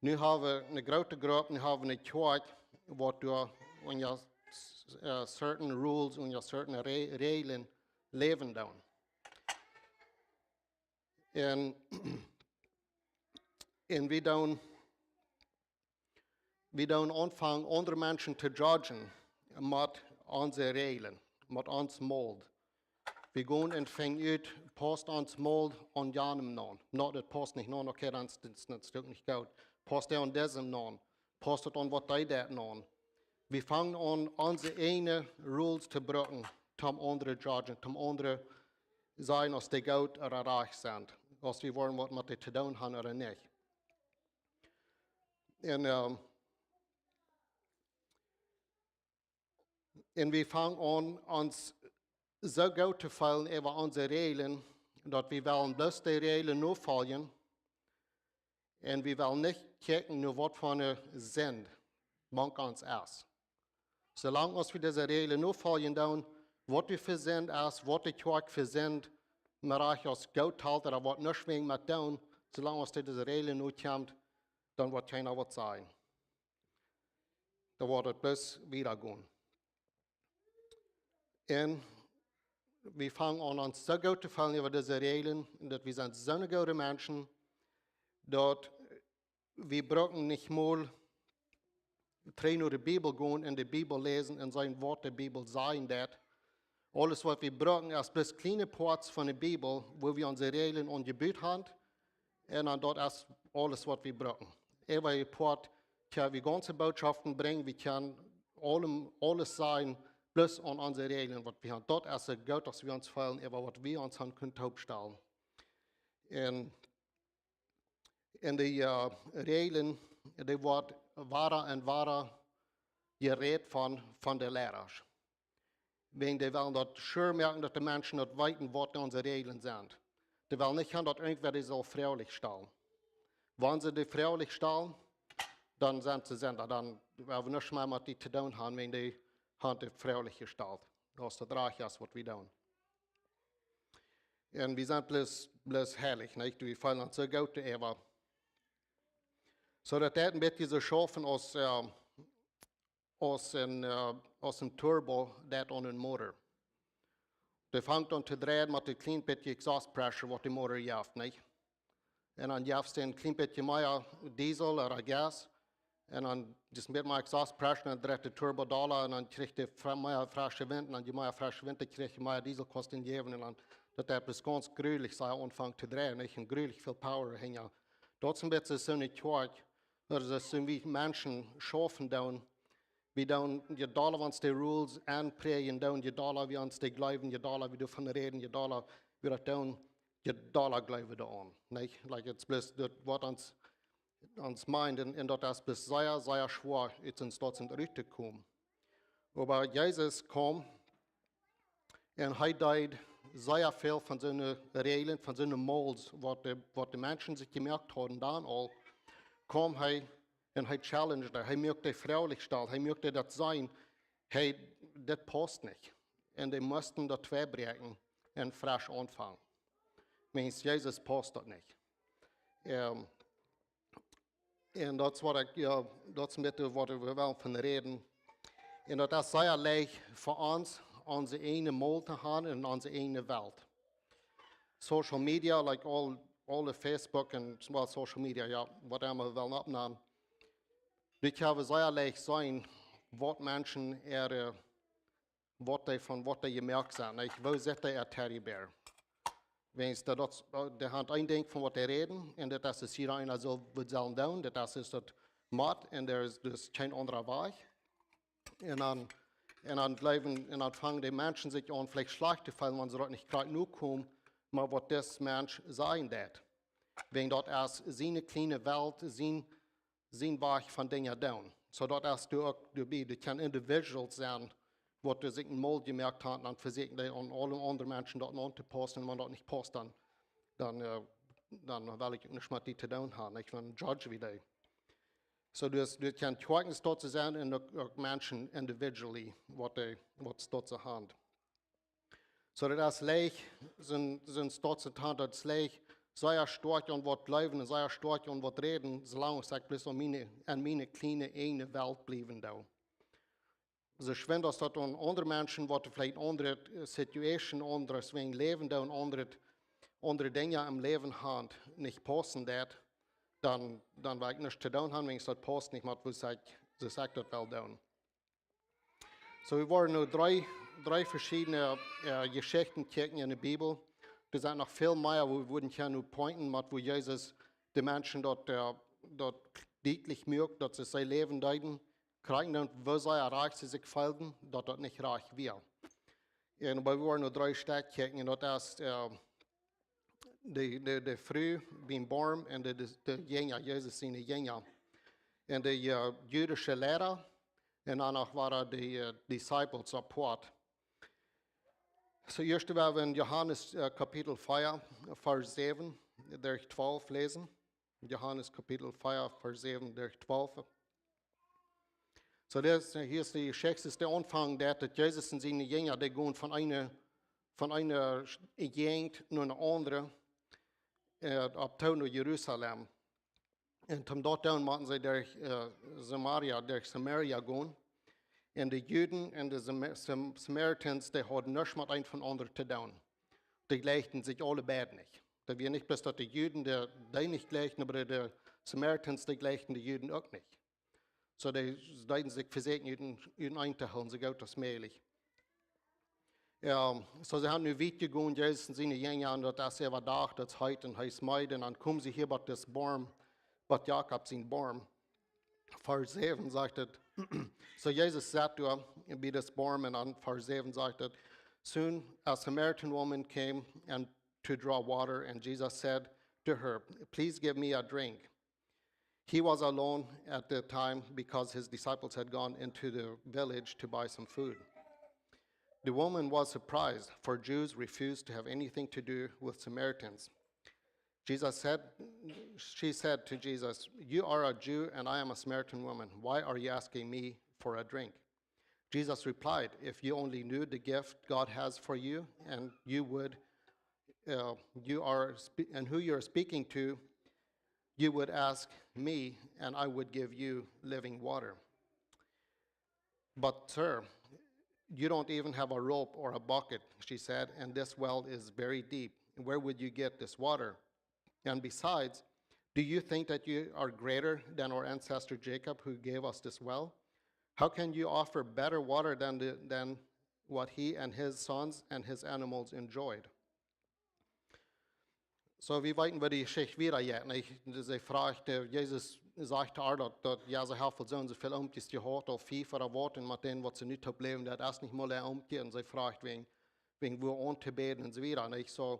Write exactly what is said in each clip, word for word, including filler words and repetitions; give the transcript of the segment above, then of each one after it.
Nu haben wir eine große Gruppe, nu haben wir eine Church, wo wir unter, äh, certain rules, unter certain Re Regeln leben tun. Und, und wir tun, wir tun anfangen, andere Menschen zu judgen mit unsere Regeln, mit uns Mold. Wir gehen und fangen ut, passt uns Mold an jenem aun. Na, daut passt nich aun, okay, dan es daut, daut es uk nich goot. Passt dee an däm aun, passt daut aun, waut dee deed aun. Wie fangen aun, onse eejne rules to brucken, toom aundre judgen, toom aundre sajen, aus dee goot ooda rajcht sent, aus wie wellen waut met dee to doonen haben ooda nich. Un, ähm, un wie fangen aun, ons soo goot to feelen äwa onse Regeln, daut wie wellen bloos dee Regeln nofoljen. Un wie wellen nich kjikjen no waut fa eene Sind mank ons es. Soo lang aus wie dise Regeln nofoljen doonen, waut wie fa Sind es, waut de Kjoakj fa Sind mea rajcht aus goot helt ooda waut nuscht wäajen met doonen, soo lang aus dee dise Regeln nokjemt, dan woat kjeena waut sajen. Dan woat et bloos wieda gonen. Un wie fangen aun, ons soo goot to feelen äwa dise Regeln, un daut wie sent soone goode Menschen, daut wie brucken nich mol trigj no de Bibel gonen un de Bibel läsen un seenen, waut de Bibel sajen deit. Aules, waut wie brucken, es bloos kjliene Poats von de Bibel, wua wie onse Regeln aunjebut haben, un dan daut es aules, waut wie brucken. Äwa een Poat kjenn wie gaunze Bootschoften brinjen, wie kjennen aulem, aules sajen, bloos aun onse Regeln, waut wie haben. Daut es soo goot, aus wie ons feelen äwa waut wie ons haben kunt toopstalen. Un, un dee, äh, Regeln, dee woat wada un wada jerät von, von de Lierasch. Wäajen dee wellen daut sure moaken, daut de Menschen daut weeten, waut onse Regeln sent. Dee wellen nich haben, daut irjentwäa dee saul froaglich stalen. Wan see dee froaglich stalen, dan sent see Sinda, dan woa wie nuscht mea met dee to doonen haben, wäajen dee haben dee froaglich jestalt. Daut es daut rajcht es, waut wie doonen. Un wie sent bloos, bloos heilich, nich? Wie feelen ons soo goot doaräwa. Soo daut deit een bät soo schaufen aus, äh, aus een, äh, aus een Turbo deit aun een Motor. Dee fangt aun to dreien met een kjlien bät exhaust pressure, waut de Motor jeft, nich? Un dan jeft dee een kjlien bät mea Diesel ooda Gas. Un dan daut met mea exhaust pressure, dan dreit de Turbo dolla un dan kjricht dee fre-, mea fresche Wint. Un dan je mea fresche Wint dee kjricht, je mea Diesel kost dee jäwen. Un dan daut deit bloos gaunz grulich, soo aunfangen to dreien, nich? Un grulich väl Power hinja. Daut es een bät soo eene Kjoakj, daut es soo aus wie Menschen schaufen doonen. Wie doonen, je dolla wie ons de rules aunprädjen doonen, je dolla wie ons dee jleewen, je dolla wie doavon räden, je dolla wie daut doonen, je dolla jleewen wie doaraun. Nich? Like, et es bloos daut, waut ons, ons meent, un, un daut es bloos sea, sea schwoa, ut ons doa rut to komen. Oba Jesus kjeem un hee deed sea väl von soone Regeln, von soone Molds, waut de, waut de Menschen sikj jemoakt hauden dan aul, kjeem hee un hee challenged, hee muak dee froaglich stalen, hee muak dee daut seenen, hee, dit pausst nich. Un dee musten daut twei bräakjen un fresch aunfangen. Wiels Jesus pausst daut nich. Ähm, un daut es waut ekj, jo, daut es een bät waut wie wellen von räden. Un daut es sea leicht fa ons, onse eejne Mold to haben en onse eejne Welt. Social media, like all, all the Facebook and, well, social media, jo, waut emma wie wellen opnanen. Dit kjenn wie sea leicht seenen, waut Menschen äare, waut dee von, waut dee jemoakt sent, nich? Woo sitt dee äa Teddy Bear? Wiels daut, daut, dee haben een Dinkj von waut dee räden, un daut es, daut jieda eena saul waut sellen doonen, daut es, es daut mott, un doa es, doa es kjeen aundra Wajch. Un dan, un dan jleewen, un dan fangen de Menschen sikj aun, veleicht schlajcht to feelen, wan see daut nich krakjt nokomen, mau waut dis Mensch sajen deit. Wiels daut es siene kjliene Welt, sien, sien Wajch von Dinja doonen. Soo daut es doa uk doabie, daut kjennen Individuals sennen, waut doa sikj een Mold jemoakt haben, dan vesieekjen dee aun aule aundre Menschen daut auntopaussen, un wan daut nich pausst, dan, dan, äh, dan well ekj uk nuscht met dee to doonen haben. Ekj well judge wie dee. Soo, daut, daut kjennen Kjoakjen doa sennen un uk, uk Menschen individually, waut dee, waut doa haben. Soo, daut es leicht, soon, soon doa to haben, daut es leicht, sea stoakj aun waut jleewen un sea stoakj aun waut räden, soo lang aus ekj bloos aun miene, aun miene kjliene eejne Welt bliewen doo. Soo schwind aus daut aun aundre Menschen, waut veleicht aundre, äh, Situation, aundret wäajen Läwen doonen, aundre, aundre Dinja em Läwen haben, nich paussen deit, dan, dan woa ekj nuscht to doonen haben, wäajen daut pausst nich met woo ekj, woo ekj daut well doonen. Soo, wie woaren nu dree, dree veschiedne, äh, Jeschichten kjikjen enne Bibel. Doa sent noch väl mea, wua wie wudden kjennen nu pointen, met wua Jesus de Menschen daut, äh, daut dietlich muak, daut see sien Läwen deeden, kjrieen dan, woo sea rajcht see sikj feelden, daut daut nich rajcht wia. Un wie woaren nu dree Stekj kjikjen, un daut es, äh, de, de, de Fru biem Boom un de, de, de Jinja, Jesus siene Jinja. Un de, äh, jüdische Liera, un dan noch wieren de, äh, Disciples apoat. Soo, ieescht woa wie en Johanes, äh, Kapitel vea, Varsch säwen derch twalf läsen. Johanes Kapitel vea, Varsch säwen derch twalf. Soo, dit es, hia es de Jeschicht, es de Aunfank, daut, daut Jesus un siene Jinja, dee gonen von eene, von eene Jäajent no eene aundre, äh, opp too no Jerusalem. Un om daut to doonen, motten see derch, äh, Samaria, derch Samaria gonen. Un de Juden un de Sama-, Sam-, Samaritans, dee hauden nuscht met eent von aundret to doonen. Dee jlikjten sikj aule beid nich. Daut wia nich bloos daut de Juden dee, dee nich jlikjten, oba de, de Samaritans, dee jlikjten de Juden uk nich. Soo dee deeden sikj vesieekjen, ut een, ut een to hoolen, soo goot aus mäajlich. Jo, soo see sent nu wiet jegonen, Jesus un siene Jinja, un daut es äwa Dach, daut es heet un hee es meed, un dan komen see hia bie dän Boom, bie Jakob sien Boom. Varsch säwen sajcht et, soo Jesus saut doa bie dän Boom, un dan Varsch säwen sajcht et, "Soon a Samaritan woman came and to draw water, and Jesus said to her, 'Please give me a drink.'" He was alone at the time because his disciples had gone into the village to buy some food. The woman was surprised, for Jews refused to have anything to do with Samaritans. Jesus said, she said to Jesus, "You are a Jew and I am a Samaritan woman. Why are you asking me for a drink?" Jesus replied, "If you only knew the gift God has for you and you would, uh, you are spe-, and who you are speaking to, you would ask me and I would give you living water. But sir, you don't even have a rope or a bucket," she said, "and this well is very deep. Where would you get this water? And besides, do you think that you are greater than our ancestor Jacob, who gave us this well? How can you offer better water than the, than what he and his sons and his animals enjoyed?" Soo, wie weeten, woo de Jeschicht wieda jeit, nä? See fruacht, äh, Jesus sajcht to äa daut, daut, jo, see haft aul soo un soo väl Omkjes jehaut, aul fief ooda waut, un met dän waut see nu toop läwen, daut es nich mol een Omkje, un see fruacht wäajen, wäajen woo auntobäden un soo wieda, nä? Soo,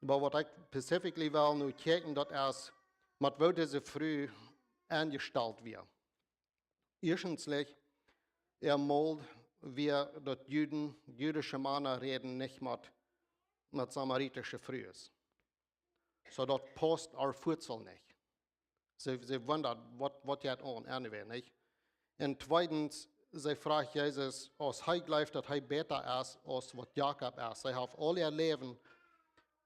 oba waut ekj specifically well nu kjikjen, daut es, met woo dise Fru aunjestalt wia. Ieeschtens, äa Mood wia daut Juden, jüdische Mana räden nich met, met samaritische Frues. Soo daut pausst äa Voedsel nich. See, see wundat, waut, waut jeit aun, anyway, nich? Un tweedens, see fruach Jesus, aus hee jleeft daut hee bäta es aus waut Jakob es. See haft aul äa Läwen,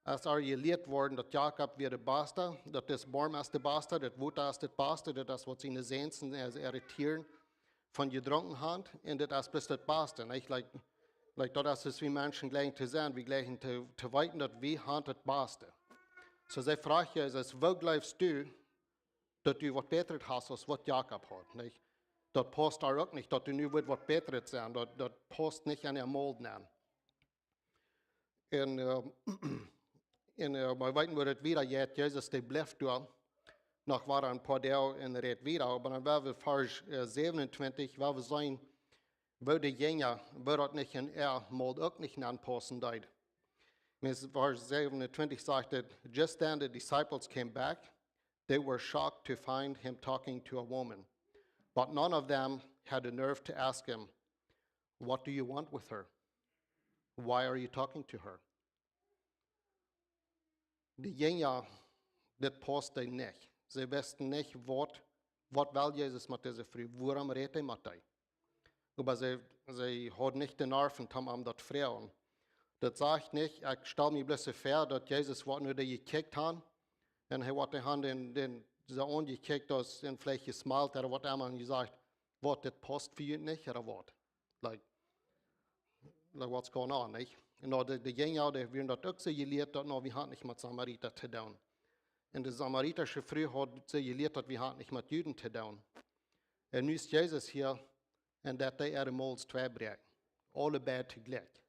es äa jelieet worden, daut Jakob wia de baste, daut dän Boom es de baste, daut Wota es daut baste, daut es waut siene Säns un äare Tieren von jedrunken haben, un daut es bloos daut baste. Nich? Like, like, daut es, aus wie Menschen jleichen to sennen, wie jleichen to, to weeten daut wie haben daut baste. Soo see fruach Jesus, woo jleefst du, daut du waut bätret hast aus waut Jakob haud, nich? Daut pausst doa uk nich, daut du nu wurscht waut bätret sennen, daut, daut pausst nich aun äa Mood nenn. Un, äh, un, äh, wie weeten, woo daut wieda jeit. Jesus, dee blift doa noch wada een poa Doag un rät wieda. Oba dan woa wie Varsch, äh, säwenuntwintich, woa wie seenen, woo de Jinja, woo daut nich aun äa Mood uk nich aunpaussen deed. Met Varsch säwenuntwintich sajcht et, "Just then the disciples came back. They were shocked to find him talking to a woman. But none of them had the nerve to ask him, 'What do you want with her? Why are you talking to her?'" De Jinja, dit pausst dee nich. See wisten nich, waut, waut well Jesus met dise Fru, wuarom rät hee met dee? Oba see, see hauden nich de Nerven, om am daut to froagen. Daut sajcht nich, ekj stal mie bloos soo väa, daut Jesus woat no dee jekjikjt han. Un hee woat dee han dän, dän, soo aunjekjikjt aus een Fleesch jesmalt ooda waut emma un jesajcht, waut, dit paust fa junt nich, ooda waut? Like, like, what's going on, nich? Un no, de, de Jinja, dee wieren daut uk soo jelieet, daut, no, wie han nich met Samarita to doonen. Un de samaritasche Fru haud soo jelieet, daut wie han nich met Juden to doonen. Un nu es Jesus hia un daut dee äare Mauls twei bräakjen. Aule beid toojlikj.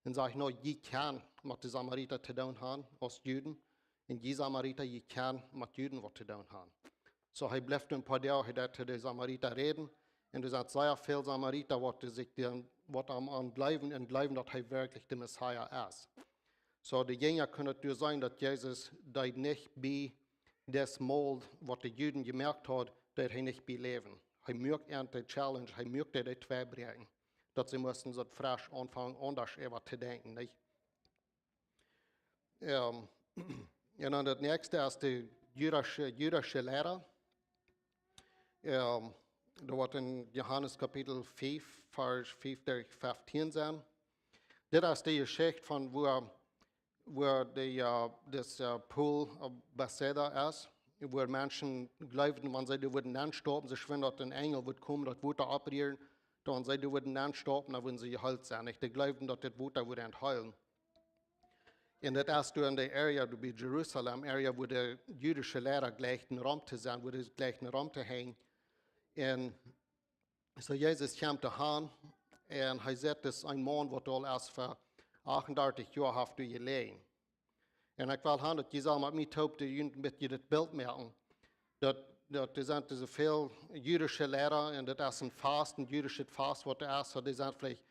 Un sajcht, no, jie kjennen met de Samarita to doonen han aus Juden. Un jie Samarita, jie kjennen met Juden waut to doonen han. Soo hee blift een poa Doag, hee deed to de Samarita räden. Un doa sent sea väl Samarita, waut sikj dän, waut aun, aun jleewen un jleewen, daut hee werkjlich de Messias es. Soo de Jinja kunnen doa seenen, daut Jesus deed nich bie daut Maul, waut de Juden jemoakt haud, deed hee nich bie läwen. Hee muak an de challenge, hee muak dee, dee twei bräakjen. Daut see musten soo fresch aunfangen, aundasch äwa to denkjen, nich? Ähm, un dan daut näakjste es de jüdische, jüdische Liera. Ähm, daut woat en Johanes Kapitel fief, Varsch fief derch feftieen sennen. Dit es de Jeschicht von wua, wua de, äh, daut, äh, Pool, äh, Bethesda es, wua Menschen jleewden, wan see doa wudden nenstopen, see schwind daut een Enjel wudd komen, daut Wota opprieren, dan see doa wudden nenstopen, dan wudden see jeheelt sennen. Nich? Dee jleewden, daut dit Wota wudd an heelen. Un daut es doa en de Area, doa bie Jerusalem, Area, wua de jüdische Liera jlikjten rom to sennen, wua dee jlikjten rom to hangen. Un soo Jesus kjemt doa han un hee sitt, daut es een Maun, waut aul es fa achtundartich Joa haft doa jeläajen. Un ekj well han, daut jie sellen met mie toop de, junt een bät dit Bilt moaken. Daut, daut doa sent soo väl jüdische Liera un daut es een Fast, een jüdischet Fast, waut doa es, soo dee sent veleicht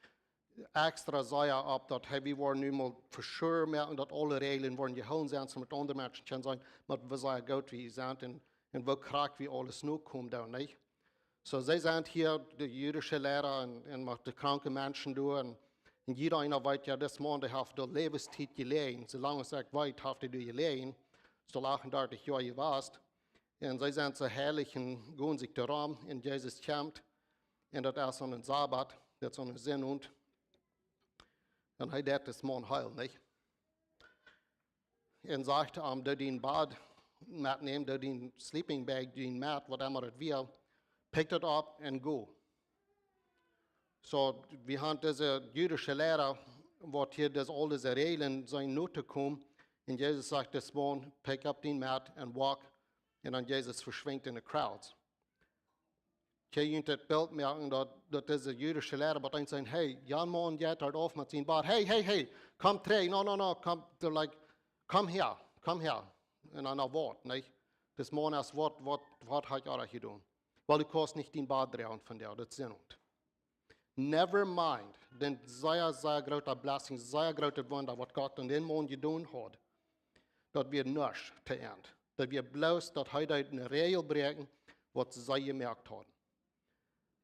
extra sea opp daut, hey, wie woaren nu mol for sure moaken, daut aule Räajlen woaren jehoolen sennen, soo met aundre Menschen kjennen sennen, waut wie sea goot wie sent un, un woo krakjt wie aules nokomen doonen, nich? Soo, see sent hia, de jüdische Liera un, un met de kranke Menschen doa. Un, un jieda eena weet, jo, dis Maun, dee haft doa Läwenstiet jeläajen. Soo lang aus ekj weet, haft hee doa jeläajen. Soo achtundartich Joa jewast. Un see sent soo heilich un gonen sikj doarom. Un Jesus kjemt. Un daut es aun een Sabbat, daut es aun een Sinnowent. Un hee deit dis Maun heelen, nich? Un sajcht am, doo dien Bad metnämen, doo dien sleeping bag, dien mat, waut emma daut wia, pick daut opp un go. Soo, wie han dise jüdische Liera, waut hia dis, aul dise Räajlen sent notokomen. Un Jesus sajcht dis Maun, pick up dien mat and walk. Un dan Jesus veschwinjt en de crowds. Kjenn jie daut Bilt moaken, daut, daut dise jüdische Liera bie eent sent, hey, jan Maun jeit doa auf met sien Bad. Hey, hey, hey, komm trigj, no, no, no, komm, they're like, komm häa, komm häa. Un dan, no waut, nich? Dis Maun es, waut, waut, waut hab ekj aundasch jedonen? Well, du kaust nich dien Bad droagen vondoag, daut es Sinnowent. Never mind, dän sea, sea grooten blessing, sea grootet Wunda, waut Gott aun dän Maun jedonen haud. Daut wia nuscht to an. Daut wia bloos, daut hee deed eene Räajel bräakjen, waut see jemoakt hauden.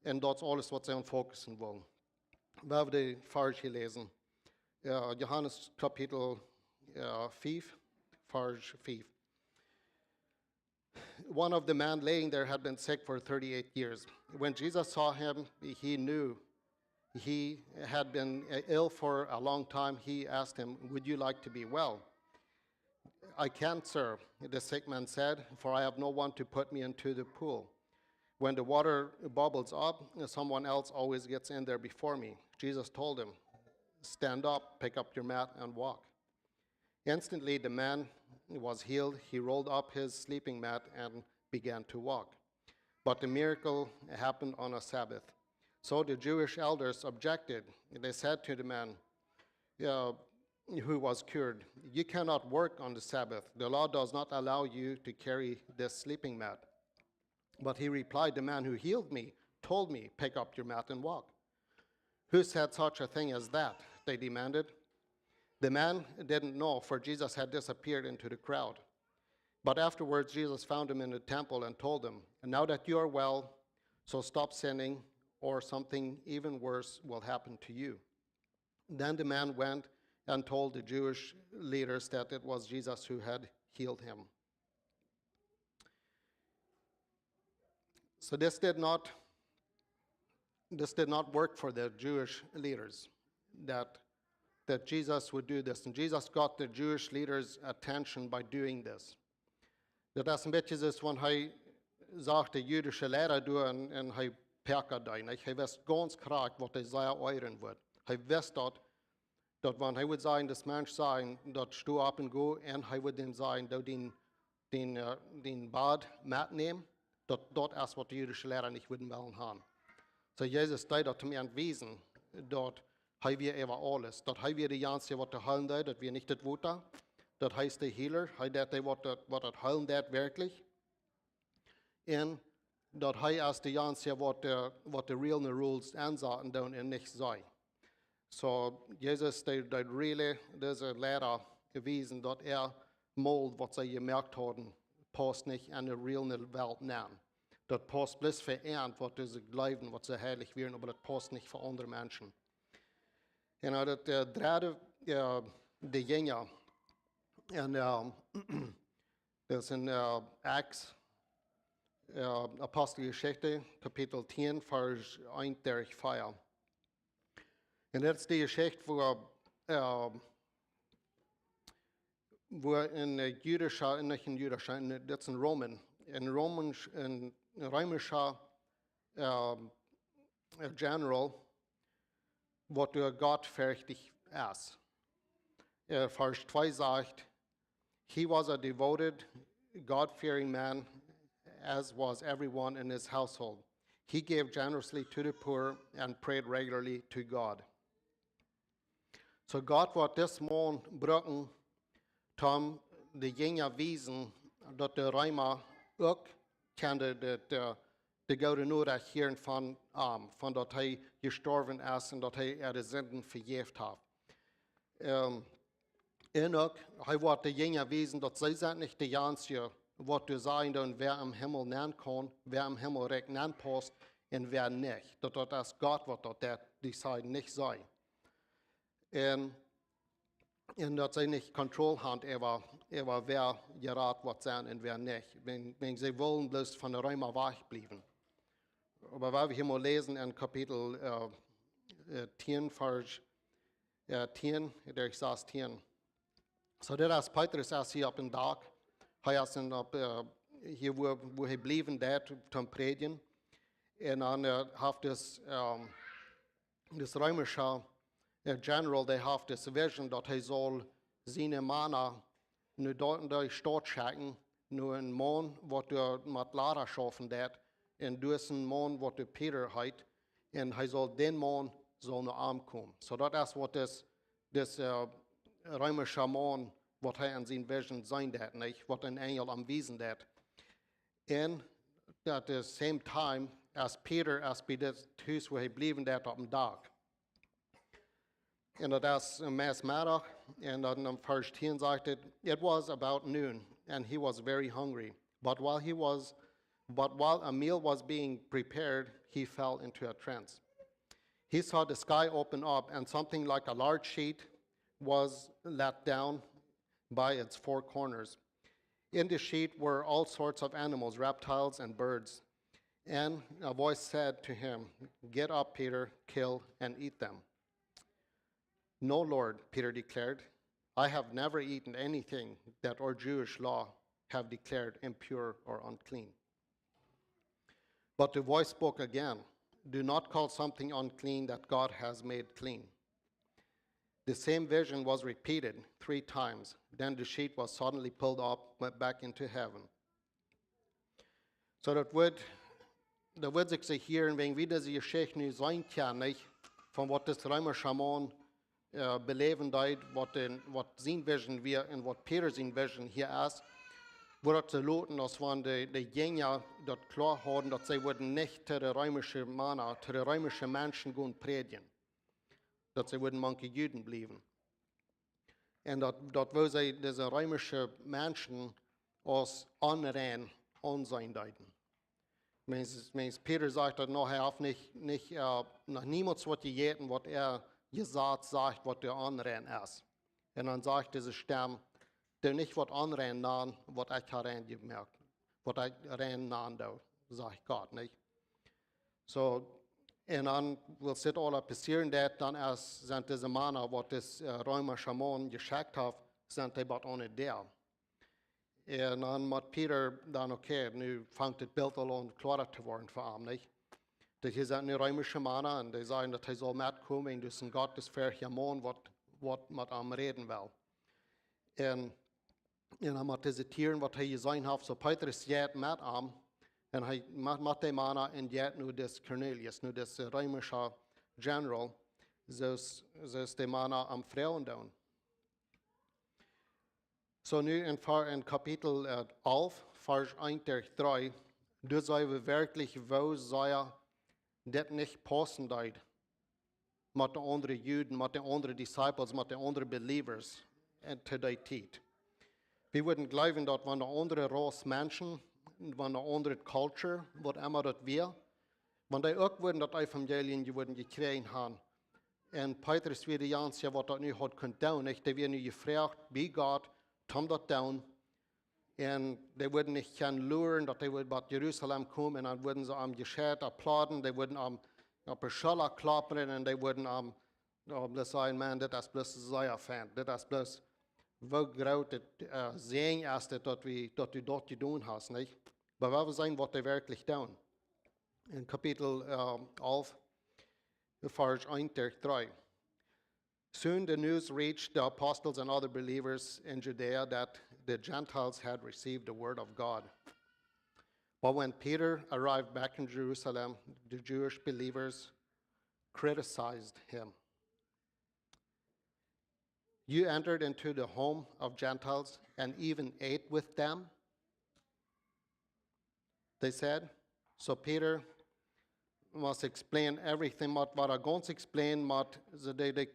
Un daut es aules, waut see aun focussen wullen. Wie haben de Varsch jeläsen. Jo, Johanes Kapitel, jo, fief, Varsch fief. One of the men laying there had been sick for thirty-eight years. When Jesus saw him, he knew he had been ill for a long time. He asked him, "Would you like to be well?" "I can't, sir," the sick man said, "for I have no one to put me into the pool. When the water bubbles up, someone else always gets in there before me." Jesus told him, "Stand up, pick up your mat and walk." Instantly the man was healed. He rolled up his sleeping mat and began to walk. But the miracle happened on a Sabbath. So the Jewish elders objected. They said to the man, uh, who was cured, "You cannot work on the Sabbath. The law does not allow you to carry this sleeping mat." But he replied, "The man who healed me told me, 'Pick up your mat and walk.'" "Who said such a thing as that?" they demanded. The man didn't know, for Jesus had disappeared into the crowd. But afterwards, Jesus found him in the temple and told him, "And now that you are well, so stop sinning, or something even worse will happen to you." Then the man went and told the Jewish leaders that it was Jesus who had healed him. So this did not, this did not work for the Jewish leaders, that that Jesus would do this. And Jesus got the Jewish leaders' attention by doing this. Daut es een bät soo aus wan hee sach de jüdische Liera doonen un, un hee poakad dee, nich? Hee wist gaunz krakjt, waut hee sea oajren wudd. Hee wist daut, daut wan hee wudd sajen, daut Mensch sajen, daut sto opp un go, un hee wudd am sajen, doo dien, dien, äh, dien Bad metnämen, daut, daut es, waut de jüdische Liera nich wudden wellen haben. So Jesus deed daut, om an to wiesen, daut hee wia äwa aules. Daut hee wia de eensja, waut to heelen deed, daut wia nich daut Wota. Daut hee es de Healer, hee deed daut, waut daut, waut daut heelen deed, werkjlich. Un daut hee es de eensja, waut de, waut de reale rules aunsaten doonen un nich see. So, Jesus deed, deed really dise Liera wiesen, daut hee mold, waut see jemoakt hauden, paust nich aun de reale Welt aun. Daut paust bloos fa an, waut see jleewden, waut see heilich wieren, oba daut paust nich fa aundre Menschen. Un dan daut, äh, dredde, äh, de Jinja. Un, ähm, daut es en, äh, Acts, äh, Aposteljeschicht, Kapitel tieen, Varsch eent derch vea. Un daut es de Jeschicht, wua, äh, wua een, äh, jüdischa, nich een jüdischa, een, daut es een Roman, een Roman, een reemischa, äh, General, waut doa gottfürchtig es. Äh, Varsch twee sajcht, "He was a devoted, God-fearing man, as was everyone in his household. He gave generously to the poor and prayed regularly to God." So Gott woat disen Maun brucken, om de Jinja wiesen, daut de Reema uk kjennen de, de, de goode Norecht hieren von, ähm, von daut hee jestorwen es un daut hee äare Sinden vejäft haft. Ähm, un uk, hee woat de Jinja wiesen, daut see sent nich de eensja, waut doa sajen doonen, wäa em Himmel nenn kaun, wäa em Himmelrikj nenn paust un wäa nich. Daut, daut es Gott, waut daut deed, dee sajen nich see. Un, un daut see nich Kontroll haben äwa, äwa wäa jerat woat sennen un wäa nich. Wan, wan see wellen bloos von de Reema wajchbliewen. Oba wan wie hia mol läsen en Kapitel, äh, äh, tieen, Varsch, äh, tieen, derch sastieen. So, dit es Petrus, es hia opp een Dak. Hee es en opp, äh, hia, wua, wua hee bliewen deed, toom prädjen. Un dan, äh, haft dis, ähm, dis reemischa, äh, General, dee haft dis Vision, daut hee saul siene Mana no doa en de Staut schekjen, no een Maun, waut doa met Lada schaufen deed, un doa es een Maun, waut doa Peter heet, un hee saul, dän Maun saul no am komen. So daut es waut dis, dis, äh, reemischa Maun, waut hee en siene Vision seenen deed, nich? Waut een Enjel am wiesen deed. And at the same time, es Peter, es bie dit Hus, wua hee bliewen deed, opp een Dak. Un daut es een Middach, un dan en Varsch tieen sajcht et, "It was about noon, and he was very hungry. But while he was, but while a meal was being prepared, he fell into a trance. He saw the sky open up, and something like a large sheet was let down by its four corners. In the sheet were all sorts of animals, reptiles and birds. And a voice said to him, 'Get up, Peter, kill and eat them.' 'No, Lord,' Peter declared. 'I have never eaten anything that our Jewish law have declared impure or unclean.' But the voice spoke again, 'Do not call something unclean that God has made clean.' The same vision was repeated three times. Then the sheet was suddenly pulled up, went back into heaven." So daut woat, daut woat sikj soo hia, un wan wie dise Jeschicht nu seenen kjennen, nich, von waut dis reemischa Maun, äh, beläwen deed, waut dän, waut siene Vision wia un waut Peter siene Vision hia es, woat daut soo loten, aus wan de, de Jinja daut kloa hauden, daut see wudden nich to de reemische Mana, to de reemische Menschen gonen prädjen. Daut see wudden mank de Juden bliewen. Un daut, daut woo see dise reemische Menschen aus onrein aunseenen deeden. Meist, meist Peter sajcht daut noch, hee haft nich, nich, äh, noch niemols waut jejäten, waut äa Jesaz sajcht, waut doa onrein es. Un dan sajcht dise Stemm, "Doo nich waut onrein nanen, waut ekj ha rein jemoakt, waut ekj rein nanen doo," sajcht Gott, nich? So, Un dan, wiels dit aules passieren deed, dan es, sent dise Mana, waut dis äh, reemische Maun jeschekjt haft, sent dee bot aun de Däa. Un dan mott Peter dan, okay, nu fangt dit Bilt aul aun kloara to woaren fa am, nich? Daut hia sent nu reemische Mana un dee sajen, daut hee saul metkomen, un daut es een gottesferchtja Maun, waut, waut met am räden well. Un, un dan mott dise Tieren, waut hee jeseenen haft, soo Petrus jeit met am, un hee mott, mott dee Mana un jeit no dis Cornelius, no dis reemischa General, soo aus, soo aus dee Mana am froagen doonen. Soo nu en, Ver- en Kapitel äh, alf, Varsch eent derch dree, doa seenen wie werkjlich, woo sea dit nich paussen deed met de aundre Juden, met de aundre Disciples, met de aundre Believers en to dee Tiet. Wie wudden jleewen, daut wan de aundre Rauss Menschen, wan de aundre Culture, waut emma daut wia, wan dee uk wudden daut Evangelium je wudden jekjräajen haben. Un Petrus wia de eensja, waut daut nu haud kunt doonen, nich? Dee wia nu jefroacht bie Gott, toom daut doonen. Un dee wudden nich kjennen luren, daut hee wudd bot Jerusalem komen, un dan wudden see am jescheit applaudieren, dee wudden am opp de Schulla kloppen un dee wudden am, jo, bloos sajen, Maun, dit es bloos sea fein, dit es bloos, woo groot dit äh, Säajen es dit, daut wie, daut du daut jedonen hast, nich? Oba wie wellen seenen, waut dee werkjlich doonen. En Kapitel äh, alf, Varsch eent derch dree. Soon the news reached the apostles and other believers in Judea that the Gentiles had received the word of God. But when Peter arrived back in Jerusalem, the Jewish believers criticized him. You entered into the home of Gentiles and even ate with them, they said. So Peter must explain everything, mott wada gaunz explain, mott see dee, dee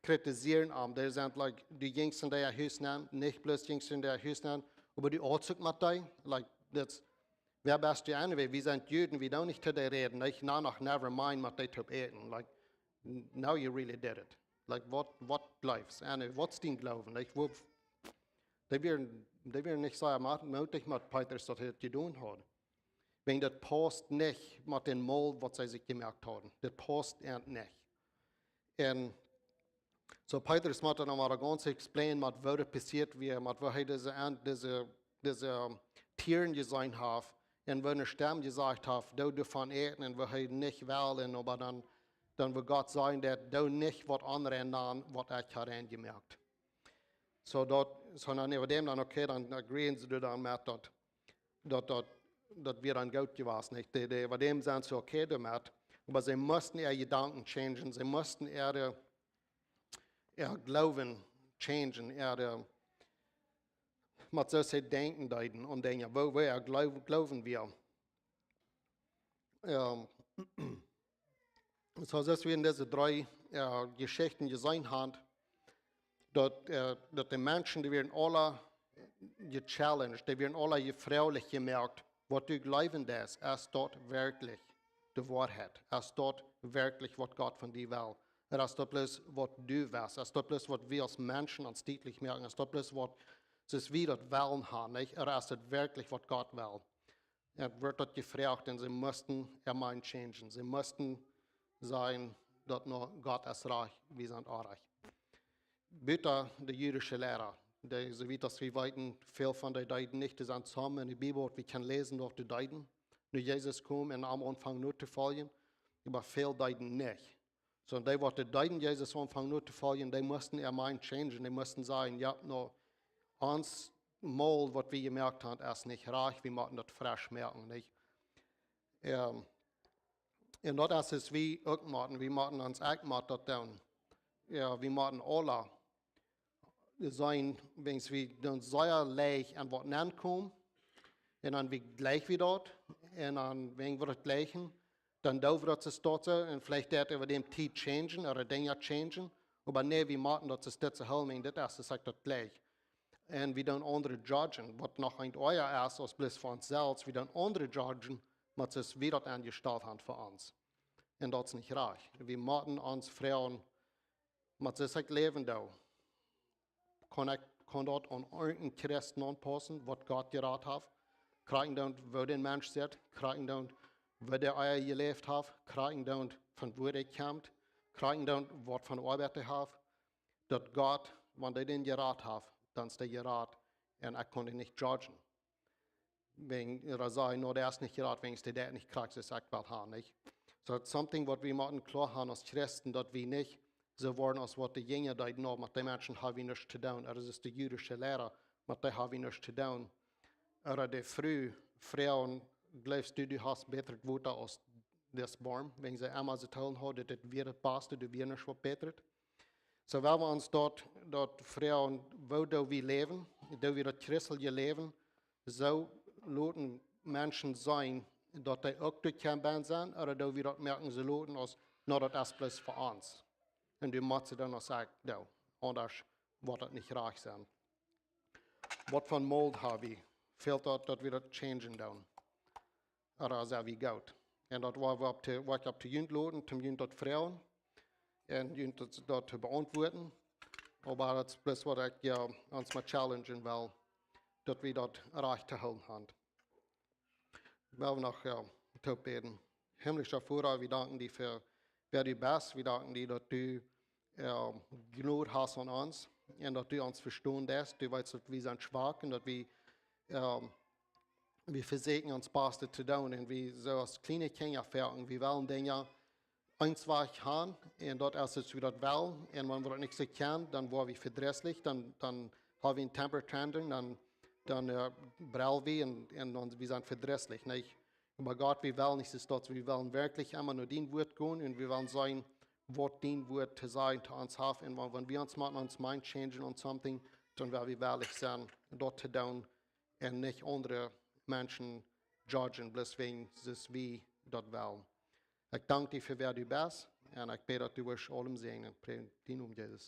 kritisieren am. Dee sent like, du jinjst en dee Hus nenn, nich bloos jinjst du en dee Hus nenn, oba du autst uk met dee, like, that's, wäa best du anyway? Wie sent Juden, wie doonen nich to dee räden, nich? Na, noch, never mind, met dee to äten. Like, n- now you really did it. Like, waut, waut jleefst? Anyway, waut es dien Gloowen? Like, woo, dee wieren, dee wieren nich sea mo- mootich met Petrus, daut hee daut jedonen haud. Wäajen daut pausst nich met dän Mol, waut see sikj jemoakt hauden. Daut pausst ent nich. Un soo Petrus mott dan mau gaunz explain, met woo daut passieet wia, met woo hee dise, An- dise, dise Tieren jeseenen haft un woo eene Stemm jesajcht haft, doo doavon äten, un woo hee nich well, un oba dan, dan wudd Gott sajen, daut doo nich waut aunrieren, waut ekj ha reinjemoakt. Soo daut, soo dan äwa däm dan, okay, dan agreeen see dan met daut, daut, daut, daut wia dan goot jewast, nich? Dee, dee, äwa däm sent see okay doamet, oba see musten äare Jedanken changen, see musten äare, äa Gloowen changen, äare, met soo see denkjen deeden aun Dinja, woo, woo äa Gloow- Gloowen wia. Ähm, soo aus wie en dise dree äh, Jeschichten jeseenen haben, daut, äh, daut de Menschen, dee wieren aula jechallenged, dee wieren aula jefroacht jemoakt, waut du jleewen deist, es daut werkjlich de Woarheit? Es daut werkjlich, waut Gott von die well? Ooda es daut bloos, waut du west? Es daut bloos, waut wie aus Menschen ons dietlich moaken? Es daut bloos, waut, soo aus wie daut wellen haben, nich? Ooda es daut werkjlich, waut Gott well? Et woat daut jefroacht un see musten äa mind changen. See musten sajen, daut nä, Gott es rajcht, wie sent onrajcht. Buta de jüdische Liera, dee, soo wiet aus wie weeten, väl von dee deeden nich, dee sent toom en de Bibel, waut wie kjennen läsen, daut dee deeden. Nu Jesus kjeem un am aunfungen notofoljen, oba väl deeden nich. Soo, dee, waut dee deeden, Jesus aunfungen notofoljen, dee musten äa mind changen, dee musten sajen, jo, nä, ons Mol, waut wie jemoakt haben, es nich rajcht, wie motten daut fresch moaken, nich? Ähm, un daut es, es wie uk motten, wie motten ons uk motten daut doonen. Jo, wie motten aula seenen, wan wie dan sea leicht aun waut nenkomen, un dan wie jlikj wie daut, un dan, wan wie daut jlikjen, dan doo wie daut soo stoakj, un veleicht daut äwa däm Tiet changen, ooda Dinja changen, oba nä, wie motten daut soo stoakj hoolen, un dit es, es ekj daut jlikj. Un wie doonen aundre judgen, waut noch een oaja es, aus bloos fa ons selfst, wie doonen aundre judgen, met soo aus wie daut aunjestalt haben fa ons. Un daut es nich rajcht. Wie motten ons froagen, met soo aus ekj läwen doo, kaun ekj, kaun daut aun irjent een Christ aunpaussen, waut Gott jerat haft? Krakjt dan, woo dee Mensch sitt, krakjt dan, woo dee ea jeläft haft, krakjt doonen von wua dee kjemt, krakjt doonen waut von Oabeit dee haft, daut Gott, wan dee dän jerat haft, dan es dee jerat. Un ekj kaun dee nich judgen. Wäajen, ooda sajen, no, dee es nich jerat, wäajen dee deit nich krakjt soo aus ekj well haben, nich? So, it's something waut wie motten kloa haben aus Christen, daut wie nich soo woaren aus waut de Jinja deeden, no, met dee Menschen ha wie nuscht to doonen. Ooda es de jüdische Liera, met dee ha wie nuscht to doonen. Ooda de Fru, Fru, jleefst du, du hast bätret Wota aus dis Boom? Wäajen see emma soo toolen haud, daut dit wia daut baste, du wia nuscht waut bätret. So, wan wie ons daut, daut froagen, woo doo wie läwen, doo wie daut christelje Läwen soo loten Menschen seenen, daut dee uk doa kjennen bennen sennen, ooda doo wie daut moaken soo loten aus, no, daut es bloos fa ons. Un du motst dan aus ekj doo, aundasch woat daut nich rajcht sennen. Waut von Mold ha wie? Fält daut, daut wie daut changen doonen? Ooda sent wie goot? Un daut woa wie opp de, woa ekj opp de junt loten, toom junt daut froagen un junt daut, daut to beauntwuaden. Oba daut es bloos waut ekj, jo, ons mau challengen well, daut wie daut rajcht to hoolen haben. Well wie noch, jo, toop bäden. Himmlischa Voda, wie danken die fa wäa du best. Wie danken die, daut du, jo, Jnod hast aun ons un daut du ons vestonen deist. Du weetst, daut wie sent schwak un daut wie, jo, wie vesieekjen ons Bastet to doonen. Un wie, soo aus kjliene Kjinja foaken, wie wellen Dinja eenfach haben un daut es, aus wie daut wellen. Un wan wie daut nich soo kjennen, dan woa wie vedrisslich, dan, dan ha wie een temper tantrum, dan, dan, jo, brell wie un, un dan, wie sent vedrisslich, nich? Oba Gott, wie wellen nich soo, daut wie wellen werkjlich emma no dien Wuat gonen un wie wellen seenen, waut dien Wuat to sajen to ons haft. Un wan, wan wie ons motten ons mind changen aun something, dan well wie wellich sennen, daut to doonen un nich aundre Menschen judgen, bloos wäajen soo aus wie daut wellen. Ekj dank die fa wäa du best un ekj bäd, daut du wurscht aulem säajnen. Prädj dien Nomen, Jesus.